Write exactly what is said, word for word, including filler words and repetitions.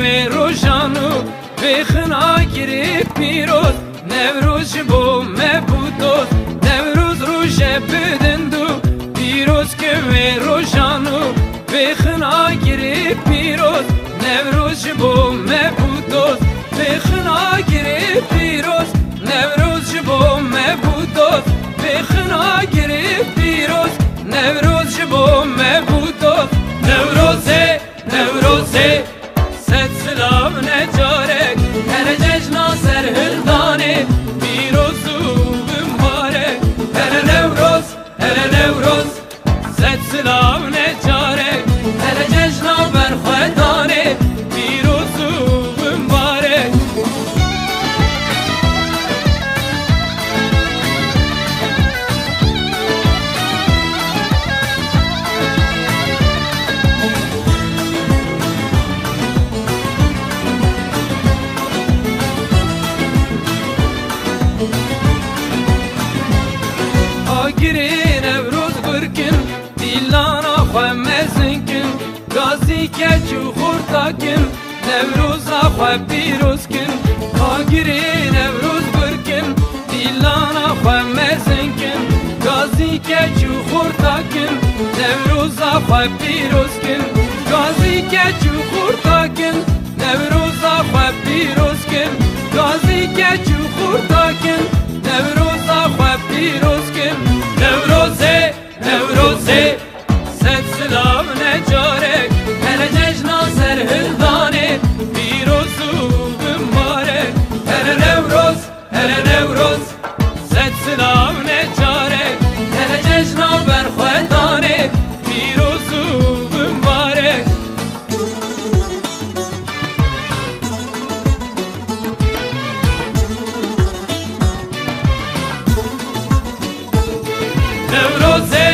Wê rojan û vê xinagirê pîroz, Newroz ji bo me bû dost. Newroz roje bi dind û pîroz ke wê rojan û vê xinagirê pîroz. Newroz ji bo me bû dost. Vê xinagirê pîroz, Newroz ji bo me bû dost. Vê xinagirê pîroz, Newroz ji bo me bû dost. Newrozê, Newrozê, sed silav ne carek, here cejna serhildanê, pîroz û bimbarek. Here Newroz, here Newroz, sed silav ne carek, here cejna berxwedanê, pîroz û bimbarek. Agirê Newroz gurkin, dîlana xwe mezin kin, gazî keç û xurta kin, Newroza xwe pîroz kin. Agirê Newroz gurkin, dîlana xwe mezin kin, gazî keç û xurta kin, Newroza xwe pîroz kin. Gazî keç û xurta kin, Newroza xwe pîroz kin. Gazî keç û xurta kin, Newroza xwe pîroz kin. Newrozê, Newrozê, sed silav ne carek, here cejna serhildanê, pîroz û bimbarek. Here Newroz, here Newroz, sed silav ne carek, here cejna berxwedanê, pîroz û bimbarek. Newrozê,